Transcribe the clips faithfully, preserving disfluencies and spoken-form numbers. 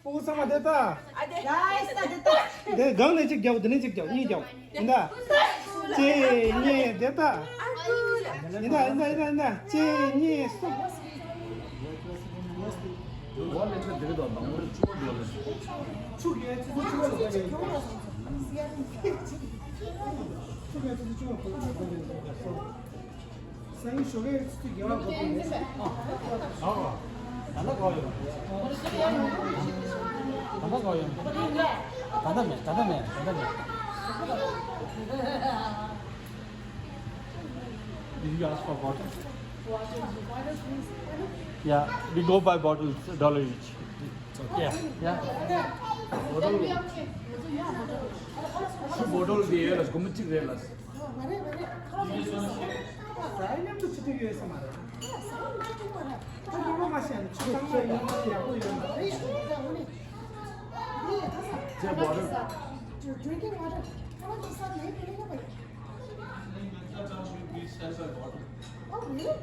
སྤུ་གུ་ཚང་མ་དེ་ལྟ། ཨ་དེ། ཡ་ཨེ་ས་དེ་ལྟ། དེ་སྒང་ནས་གཅིག་རྒྱག་དེ་ནས་གཅིག་རྒྱག་གཉིས་རྒྱག་ཡིན་ད། གཅིག་གཉིས་དེ་ལྟ། ཡིན་ད་ཡིན་ད་ཡིན་ད་ཡིན་ད་གཅིག་གཉིས་གསུམ། སང་ཉིན་ཞོགས་ཀས་ཆུ་ཚོད་བརྒྱད་པ་འགོ་ཚུགས་ཡོད། ཨ། ད་ལྟ་ག་པར་ཡོད། ད་ལྟ་ག་པར་ཡོད། ད་ལྟ་མེད། ད་ལྟ་མེད། ད་ལྟ་མེད། Did you ask for bottle? Yeah, we go by bottles, dollar each. Yeah, yeah. Bottle. Bottle དེ་ཡོད་ལ་སྒོར་མོ་གཅིག་རེད་ལ། ཟ་མཉམ་དུ་ཆུ་ཐིགས་ཡོད་ས་མ་རེད། ཁོ་ཁོ་མ་ཤེས་ན་ཆུ་ཚང་མ་ཡོད་ན་ཡག་པོ་ཡོད་མ་རེད། Drinking water. How much is that? Oh, really?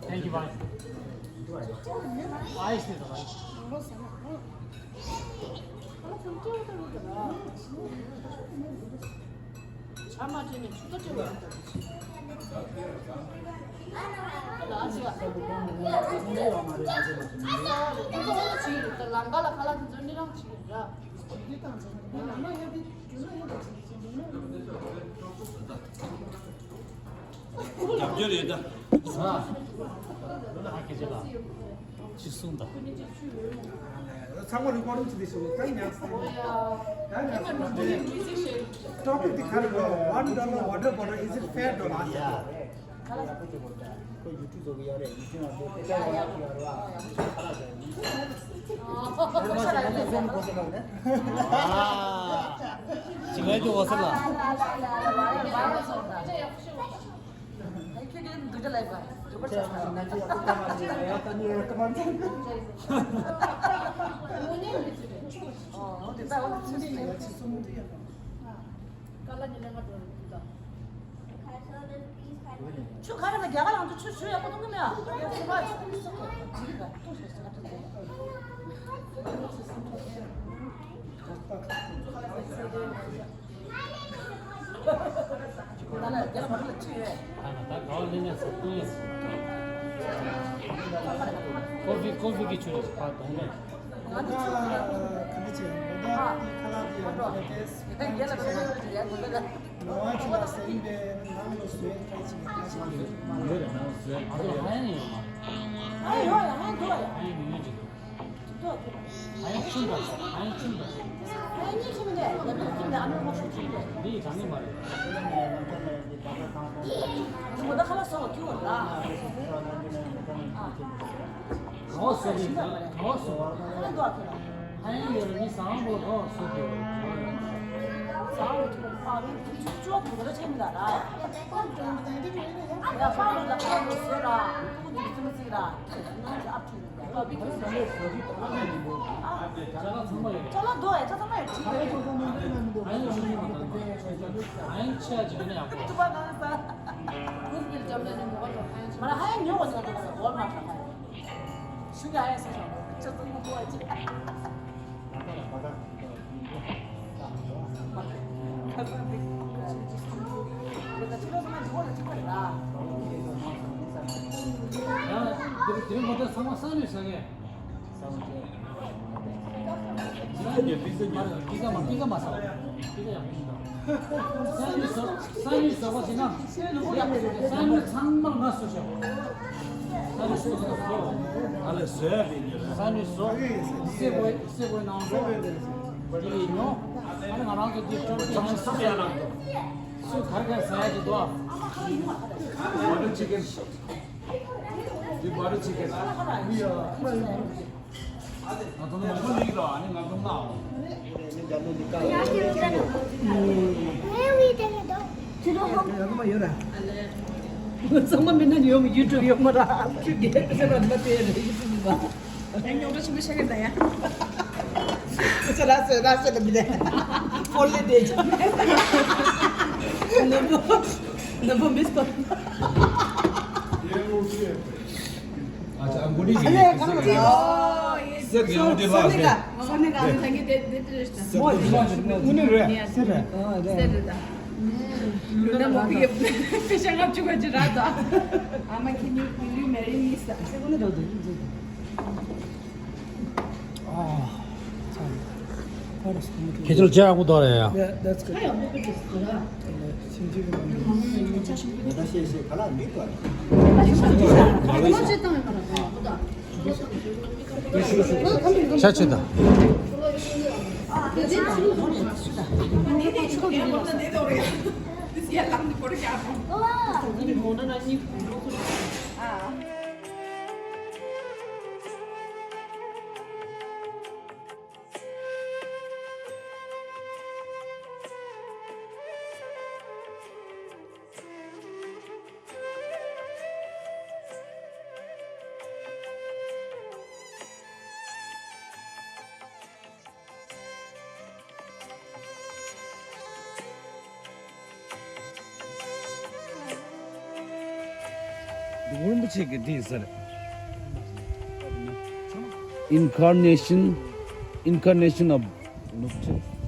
Thank you, bye. Ice is right. རྒྱབ་སྐྱོར་ཡོད་ད། ཨ། ཨ་ཁེ་ཆེ་ལ། ཅི་གསུངས་ད། ཚང་མ་རི་ཀོར་ཌིང་བྱེད་དེ་ཤོག་ད་ཉག་ད་ཉག Topic དེ་ག་རེ་རེད། One dollar water bottle, is it fair dollar? ཁོ་ཡུ་ཊུབ་བཟོ་གི་ཡོད་རེད། ཡུ་ཊུབ་ནང་དུ་དེ་ལྟར་ཡག་ཡག་ཡོད་རེད་བ། ཁ་ལག་ཟ་ཡིན། ཁ་ལག་ཟ་ཡིན། ཁོ་ཟེར་ནོ་ནས། ཨ། ཅི་མེད་དུ་འོ་ཟེར་ལ། ཁྱོད་ཀྱིས་འདུག་ག་ལབ་པ། འདུག་པ་ཆགས་སོང་། ཨོ་དེ་ལྟ་བུ་ཚུལ་ཁྲིམས་ཡོད་པ། དཀའ་ལས་ཉིན་ལས་ང་འགྲོ་རུ་འདུག་ད། ཆུ་ག་རེ་ལ་རྒྱ་གར་ལང་དུ་ཆུ་ཞུ་ཡག་པོ་གཏོང་གི་མེད་ཨ། ཡག་སུ་བ་ཆུ་ཞུ་ཡག་པོ་གཏོང་གི་མེད། ད་ལ་རྒྱ་ལ་མ་རེད་ལ་ཆུ་ཡོད། ད་ལ་ད་ག་བ་ལེན་ཡག་ཟེར་གཏོང་ཡག་ཟེར། ཀོ་ཧྥི་ཀོ་ཧྥི་གི་ཆུ་རེད་ཕ་དང་ནས། ང་ཚོ་ཆུ་ཁ་ལ་ག་འདྲ་བྱས་ཡོང་ད་དེ་ཁ་ལག་དེ་ཡོང་ད་དེ་རྒྱ་ལ་མ་རེད་ལ་ཡག་གོ་ལ། ནོར་བ་བྱུང་བ་ཟེར་ཡིན་པས་ནང་ལ་བཟོས་ཁ་ཅིག་ཁ་ཅིག་ཡོད་རེད། ནང་ལ་བཟོས་ཨ་ཚོ་ཧ་ཡང་ཡོད་མ། ཧ་ཡང་ཡོད་ཡ་ཧ་ཡང་འདུག་ཡ། ཧ་ཡང་ཉུང་ཉུང་ཅིག་འདུག་ཨ་ཡང་ཆུང་དྲགས་སོང་། ཨ་ཡང་ཆུང་དྲགས་སོང་། ཧ་ཡང་ཉིད་ཁྱིམ་ནས་ཡབ་ཡུམ་ཁྱིམ་ནས་ཨ་ནུ་མ་ཤོད་ཆུང་དྲགས། འདི་ཡི་གྲངས་ངེས་མ་རེད། ཁྱིམ་པོ་ད་ཁ་ལག་བཟོ་བ་སྐྱུར་བ་ར། ཨ། གང་བ་བཟོ་གི་ཡིན། གང་བ་བཟོ་བ། ཧ་ཡང་འདུག་ཨ་ཁྱོད་ལ། ཧ་ཡང་ཡོད་རེད། མི་བཟང་པོ་ལ་གང་བ་བཟོ་གི་ཡོད་རེད། བཟང་པོ་ཐུག་པ་རེད། ཁྱོད་ཚོ་ཅོག་དེ་ལ་ཆེ་མི་ལ་ར། ཡ་པ་རུ་ལ་པ་རུ་བཟོས་ར། ཁུ་དུ་ཙི་མི་ཙི་ར། ཁྱོད་ཚོ་ཨ་ཕྲུ་རེད། ཅ་ལག་ཚང་མ་ཡོད། ཅ་ལག་འདུག་ཨ་ཡ་ཅ་ཚང་མ་ཡོད། ཁྲིད་ཡོད། ཧ་ཡང་ཆུང་ཆུང་མ་དང་། ཧ་ཡང་ཆེ་ཡ་ཅིག་ཡོད་ན་ཡག་པོ། ཐུག་པ་གང་ས། ཁུ་དུ་ཅམ་ལ་ནི་མོ་ག་ལོ་ཧ་ཡང་ཆུང་། མ་ལ་ཧ་ཡང་ཉོ་བ་ཅ་ལག་འདུག་ཨ་ཝོལ་མ་ཊ་ལ་ཧ་ཡང་། ཤུ་ག་ཧ་ཡང་ས་ཤོག་ཅ་ཚང་མ་འདུག་ཨ་ཅི། ས་ནུས་སོ། སེ་བོའི་སེ་བོའི་ནང་དུ། དེ་ཡིན་ནོ། ཨ་ནི་ང་རང་ཚོ་དེ་ཀྲོང་ཀྲོང་སུ་ཡ་ལ། སུ་གར་གར་ཟ་ཡ་གི་དོ། Butter chicken. The butter chicken. ཚང་མ་མིན་ན་ཡོང་ཡུ་ཊུབ་ཡོང་མ་ར། ཁྱོད་རྒྱལ་པོ་ཟེར་བ་འདི་ལ་དེ་རེད། ཡུ་ཊུབ་ཡིན་པ། ཡང་ཉོ་ག་ཆུ་མི་ཤ་གི་ད་ཡ། ཁོ་ཚོ་ར་སེ་ར་སེ་ལ་མི་ལེ། ཕོར་ལེ་དེ་ཅི། ནམ་པོ་ནམ་པོ་མིས་པ། ཨ་ཅག་ཨ་མགོ་ནི་ཡིན། སེར་གྱི་ཨོ་དེ་ལ་སེ། སོ་ནི་ག་སོ་ནི་ག་ད་གི་དེ་དེ་དེ་རེད་ད། མོ་ཡིན་མོ་ཡིན། དངོས་གནས་རེད། སེར་རེད། སེར་རེད་ད། ལུ་ན་མོ་གི་ཕེ་ཤ་ང་བཅུག་ག་ཅི་ར་ད། ཨ་མ་can you will you marry me ས། སེ་གོ་ནི་རོ་དེ། ཁྱེད་ཚོར་ཇ་ཡག་པོ་འདུག་རེད་ཡ། Yeah, that's good. ཇ་ཆེ་ད། རིན་པོ་ཆེ་གི་འདི་ཟེར། Incarnation, incarnation of ནུབ་ཕྱོགས།